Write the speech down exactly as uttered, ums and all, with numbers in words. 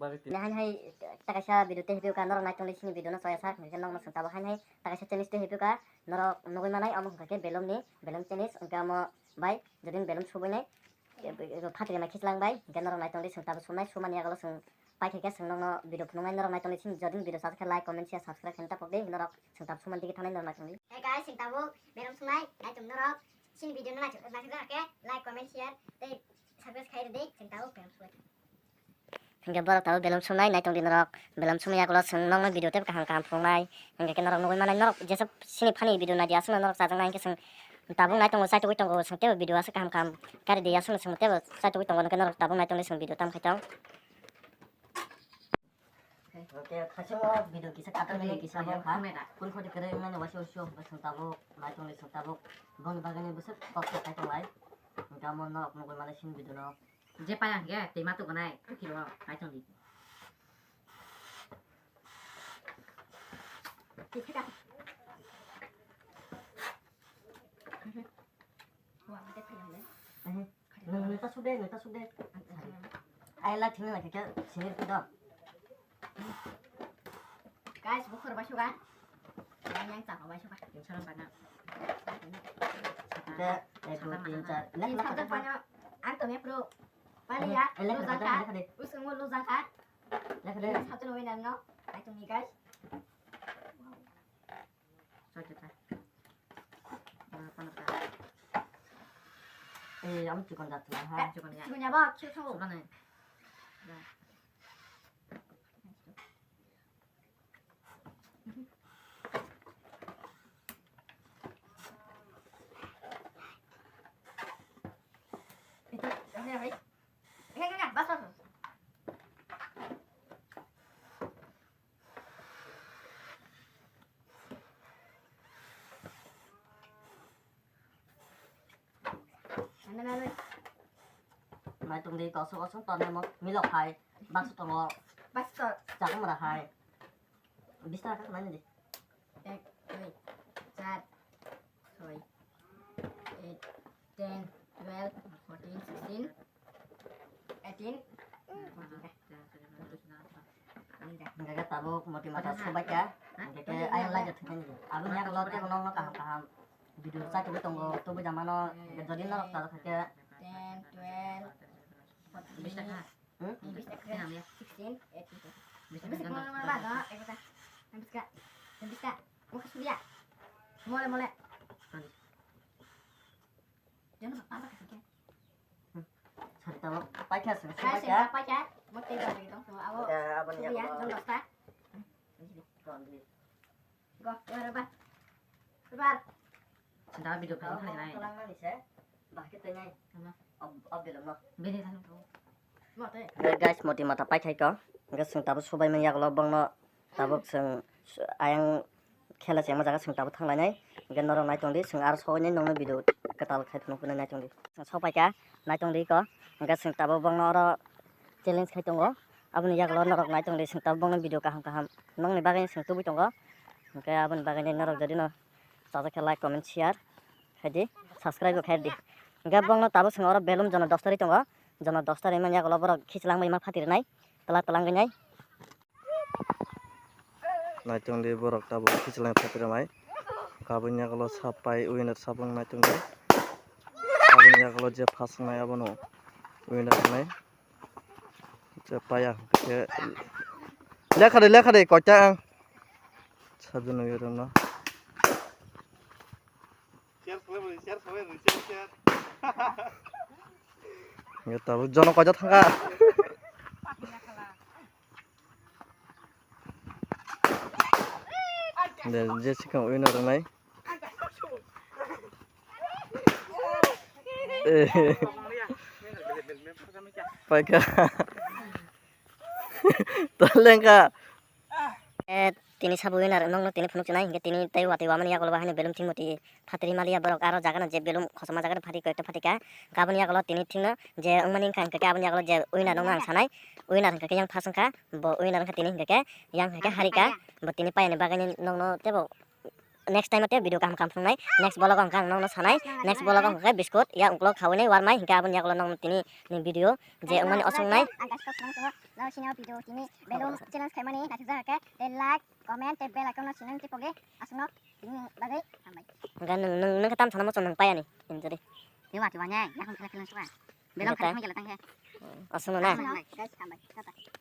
Nini hai hai takaisa video tei hepio ka norok naitonglai sini video no choya sak hingke nokno sung tabuk hai hai takaisa challenge tei hepio ka norok nugui manai omo hingka khe belum ni belum challenge hingke omo bai jodi belum subui nai phatri mai khichlang bai hingke norok naitonglai sung tabuk sumai sumani yagulo sung paikhe khe sung nokno video phunuknai norok naitonglai sini jodi video sajak khe like comment share subscribe khe tapok di norok sung tabuk sumani digi thangnai norok naitonglai. Hey guys, sung tabuk belum sumai naitung norok sini video no naitung naitung khe like comment share tei subscribe khai di sung tabuk belum sumai. Hingke borok tabuk belum sumnai naitung di norok belum sumya yagulo sung nokno video tei kaham kaham phunuknai hingke khe norok nugui manai norok jesa sini funny video naidi aswkno norok chajaknai hingke sung tabuk naitongo chaitugui tongo sung tebo video aswk kaham kaham kari di aswkno sung tebo chaitugui tongo hingke norok tabuk naitung di sung video tam khai tong. Hingke khasimo video kisa kator video kisa bo kha phun khoti kwrwi mani waisa waisa sung tabuk naitung di sung tabuk boni bagwi ni bwswk kok kha khai tonglai hingke amo norok nugui manai sini video no. Je paya hingke twima tukunai pukhiro kaichong di. Nung nung ta sude nung ta sude. Ai la thini la khe sini tu do. Guys, bukhur bai suga. Yang yang chapa bai suga. Yang chapa bana. Ke ek dua tin char. Lek lek lek. Ang to me pro. Pali ya. Lek lek lek. Lek lek. Usung mo lujang kha. Lek lek. Satu no winan no. Ai to me guys. Satu ta. Mana ta. Eh, am chikon jat la ha. Chikon ya. Chikon ya ba, chikon. Mana. Naitung di kosong kosong tonne mo milok hai baksa tongo. Baksa. Chakmara hai. Bis taka kha nai di. Ek, dui, char, soi, eight, ten, twelve, fourteen, sixteen, eighteen, fourteen. Hingke tabuk moti mata subaika, hingke ayang lai jat thangkhe aboni yagulo tei bono kaham kaham video chai tongwi tongo, tubui jamano jodi norok chajak khe. Ten, twelve, fourteen, sixteen, eighteen. Bisa mole mole ba do, ekota. Bisa. Bisa. Mole mole. Jono apa kah? Sari tabo paikha sing paikha. Paikha. Mo tei ba tong tong abo. Aboni ya. Jon dosta. Go, go, go. Go. Da video phai thang nai. Talang nani se. Bah ke tei nai. Ob ob belum no. Bini thang tong. Mo tei. Guys, moti mata paikha ko. Guys, sing tabo subai mani yagulo bongno. Tabuk chwng ayang khela chengma jaga chwng tabuk thanglainai. Hingke norok nai tongdi, chwng aro sogwi nai nongno video kwtal khai phano phano nai tongdi. Chwng sokpaikha, nai tongdi iko. Hingke chwng tabuk bongno oro challenge khai tongo. Aboni yagulo norok nai tongdi, chwng tabuk bongno video kaham kaham nongni bagwi chwng tubui tongo. Hingke aboni bagwi norok jodi no chajak khe like, comment, share khaidi, subscribe bo khaidi. Hingke bongno tabuk chwng oro belum jono dos tari tongo. Jono dos tari mani yagulo borok khichilangma phatiri nai, twla twlangwi nai. Naitongdi borok tabuk khichilai phatri mai. Kabui yagulo sapai winner saplwng naitongdi. Aboni yagulo je first wngnai abono winner wngnai. Je paya hwnkhe lekha de lekha de koita ang. Sabjano yorokno. Share khlai bo, share khlai bo, share, share. Tabuk jono koita thangkha. De, je sikang winner wngnai. Eh. Paikha. Talengkha. Eh, tini sabo winner nokno tini phunuk chinai, hingke tini tei watwi wamani yagulo bahai ni belum thwngmoti. Phatri maliya borok aro jaga no je belum khosoma jaga no phatri koi ekta phatri ka. Kaboni yagulo tini thwngno je wngmani wngkha hingke aboni yagulo je winner nokno ang sanai. Winner hingke yang first wngkha, bo winner wngkha tini hingke yang hingke harika. Bo tini payani bagwi nokno tebo next time o tei video kaham kaham phunuknai. Next vlog o hwnkhe ang nokno sanai. Next vlog o hwnkhe biscuit ya uklok khawinai warmai, hinkhe aboni yagulo nokno tini ni video je wngmani osongnai. Ang guys, kok swnam tongo. Nang sini o video tini belum challenge khaimani naithokjak khe tei like, comment tei bell icon no sini tipoge aswkno tini bagwi hambai. Hwnkhe nwng, nwng, nwng khe tam sana muchung nwng payani hinjari. Tiwa, tiwa, nyai, yakung khelai khelai suka. Belum khaimani gela tangkhe. Aswkno na? Aswkno, guys, hambai. Tata.